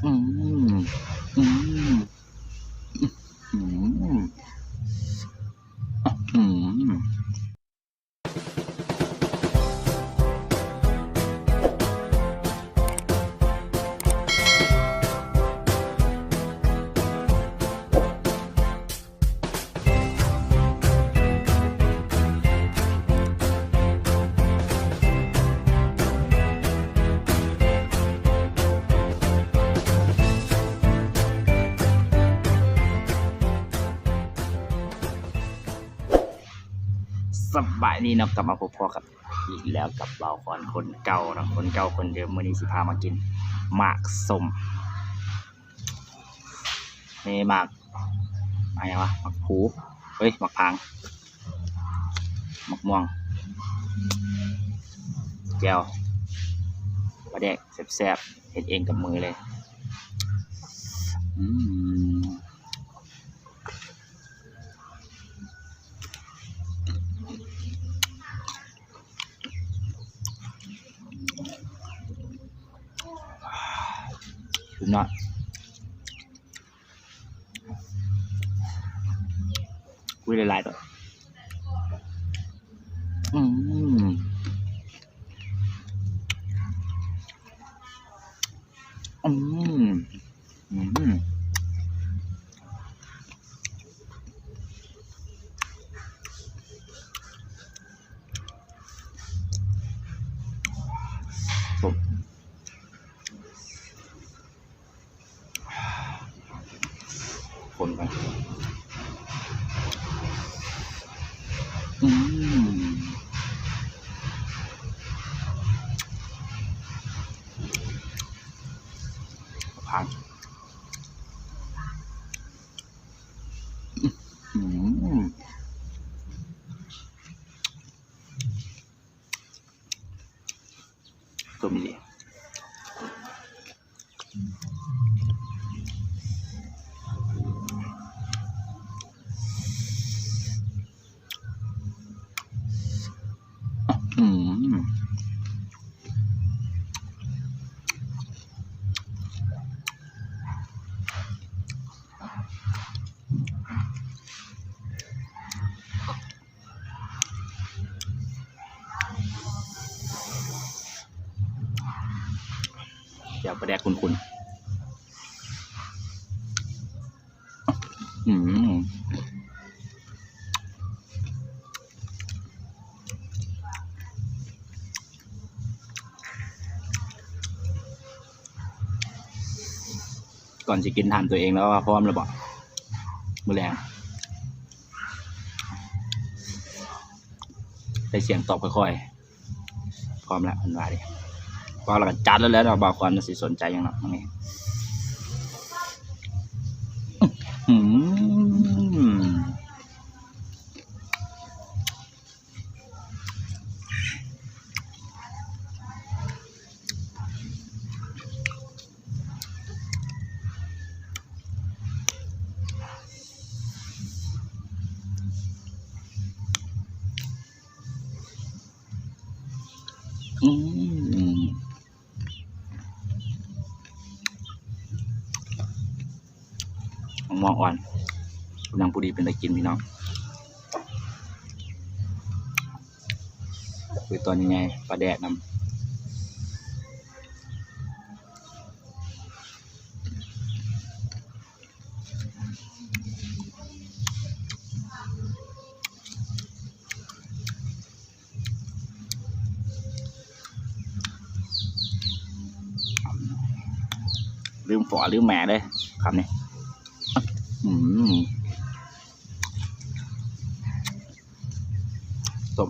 ອືມ ອືມ ອືມ ອືມ. ສະບາຍດີເນາະ ກັບມາພົບພໍ້ກັນອີກແລ້ວກັບບ່າວຄອນຄົນເກົ່າເນາະ ຄົນເກົ່າຄົນເດີມ. ມື້ນີ້ຊິພາມາກິນໝາກສົ້ມ ມີໝາກ ໝາກຫຍັງວະ ໝາກພູ ເອີຍ ໝາກພາງ ໝາກມ່ວງ ແຈ່ວ ປາແດກແຊບໆ ເຮັດເອງກັບມືເລີຍ. ອືມ. ສຸດຍອດ ຄຸຍຫຼາຍໆ ໂຕະ ອືມ ອືມ. ອືມ ຄົນໄປ ອືມ ຜ່ານ. ອືມ ສົ້ມອີ່ຫຼີ. ອືມ ແຈ່ວປາແດກຂຸ້ນໆ. ອືມ ກ່ອນຊິກິນຖາມຕົວເອງແລ້ວວ່າພ້ອມແລ້ວບໍ່ ມື້ແລງ ໄດ້ສຽງຕອບຄ່ອຍໆ. ພ້ອມແລ້ວເພິ່ນວ່າເດ້ ເວົ້າແລ້ວກໍຈັດແລ້ວແຫຼະເນາະ ບ່າວຄວັນຊິສົນໃຈຫຍັງເນາະ ນີ້ ອືມ ອືມ ໝາກມ່ວງອ່ອນ ກຳລັງພໍດີເປັນຕາກິນພີ່ນ້ອງ ຄືຕອນໃຫຍ່ໆ ປາແດກນຳ. ລືມພໍ່ລືມແມ່ເດ້ ຄຳນີ້ ອືມ ສົ້ມ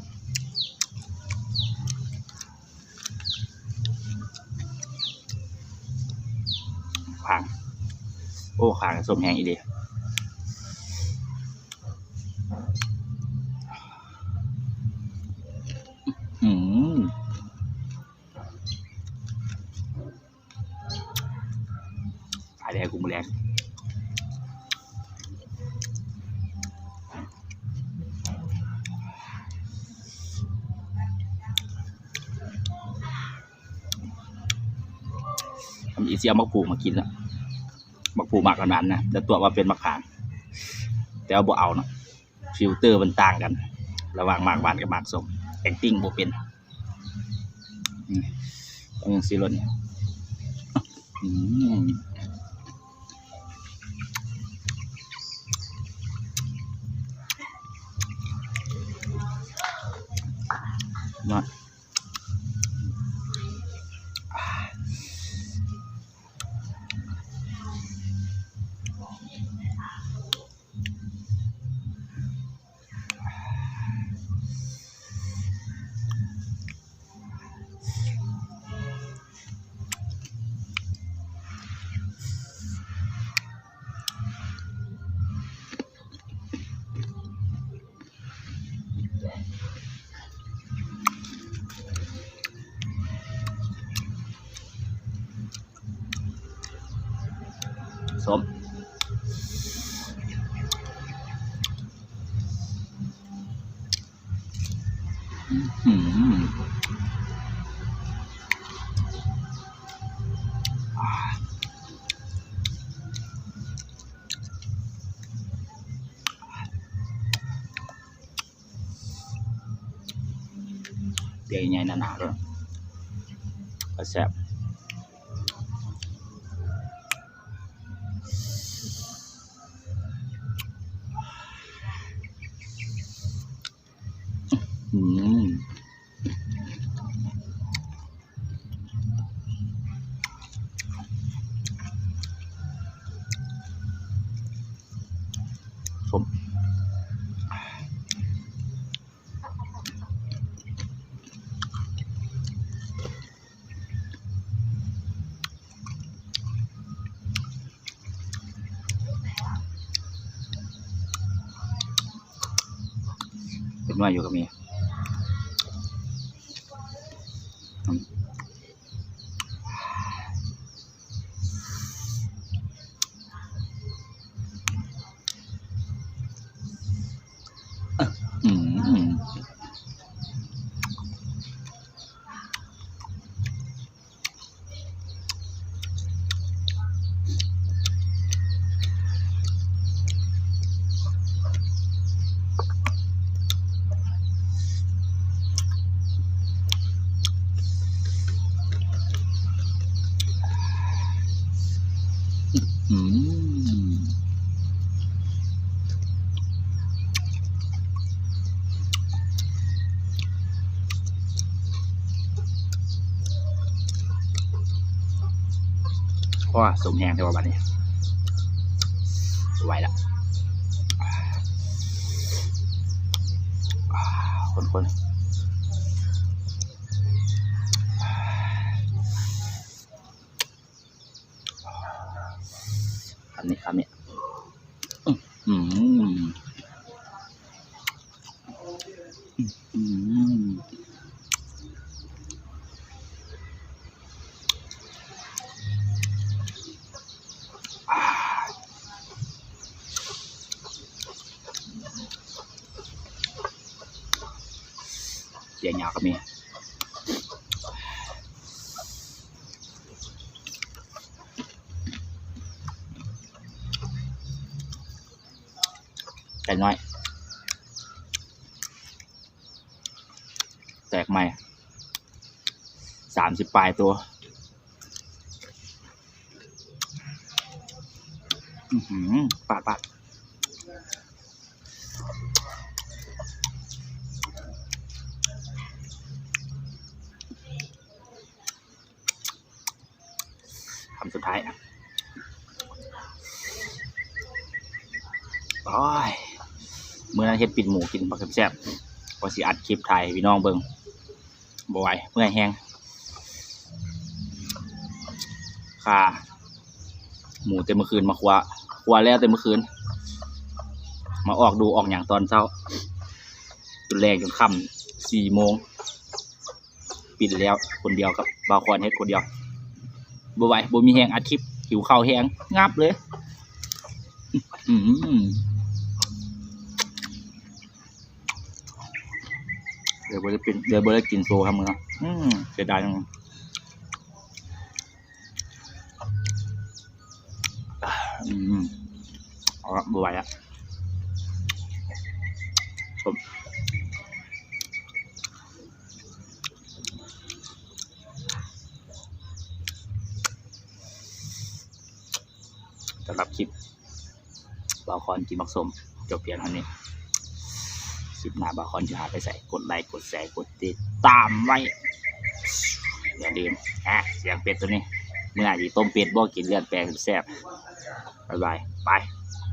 ຄາງ ໂອ້ ຄາງສົ້ມແຮງອີ່ຫຼີ ອືມ. ຕາຍແລ້ວກູມື້ແລງ ທຳ ຊິເອົາໝາກພູມາກິນລະ ໝາກພູໝາກອັນນັ້ນນະ ແຕ່ຕົວະວ່າເປັນໝາກຂາມ ແຕ່ວ່າບໍ່ເອົາເນາະ ຟິວເຕີມັນຕ່າງກັນ ລະຫວ່າງໝາກຫວານກັບໝາກສົ້ມ ແອັກຕິງບໍ່ເປັນ ອືມ ຕ້ອງຈັ່ງຊີ້ໂລດນີ້ ອືມ ນະ. ສົ້ມ ອືມ ເປັນໃຫຍ່ໜາໆ ໂລດ ກໍແຊບ. ອືມ ສົ້ມ. ເປັນໜ່ວຍຢູ່ກໍມີ ອືມ. ອືມ ອືມ ໂອ້ ສົ້ມແຮງແທ້ວ່າບາດນີ້ ບໍ່ໄຫວລະ ຄົນໆ. ຄຳນີ້ ຄຳນີ້ ອືມ ອືມ ເຈ້ຍຍາວກໍມີ ໄກ່ນ້ອຍ ແຕກໃໝ່ ສາມສິບປາຍໂຕ ອືຫື ປາດໆ. ຄຳສຸດທ້າຍ ໂອ້ຍ ມື້ນັ້ນເຮັດປີ້ນໝູກິນບັກແຊບໆ ວ່າຊິອັດຄລິບຖ່າຍໃຫ້ພີ່ນ້ອງເບິ່ງ ບໍ່ໄຫວ ເມື່ອຍແຮງ ຂ້າໝູແຕ່ມື້ຄືນມາຂົ້ວ ຂົ້ວແລ້ວແຕ່ມື້ຄືນ ມາອອກດູອອກຫຍັງຕອນເຊົ້າ ຈົນແລງ ຈົນຄ່ຳ ສີ່ໂມງ ປີ້ນແລ້ວຄົນດຽວກັບບ່າວຄອນເຮັດຄົນດຽວ ບໍ່ໄຫວ ບໍ່ມີແຮງອັດຄລິບ ຫິວເຂົ້າແຮງ ຫງັບເລີຍ ອືມ ເລີຍບໍ່ໄດ້ເປັນ ເລີຍບໍ່ໄດ້ກິນໂຊທຳມື້ ອືມ ເສຍດາຍ. ອືມ ເອົາລະ ບໍ່ໄຫວລະ ສົມ. ສຳລັບຄລິບບ່າວຄອນກິນໝາກສົ້ມ ຈົບພຽງເທົ່ານີ້. ຄລິບໜ້າບ່າວຄອນຊິພາໄປໃສ ກົດໄລ ກົດແຊ ກົດຕິດຕາມໄວ້. ຢ່າລືມ ອາ ສຽງເປັດໂຕນີ້ ມື້ໜ້າຊິຕົ້ມເປັດບໍ່ ກິນເລືອດແປງແຊບໆ. ບາຍບາຍ ໄປ.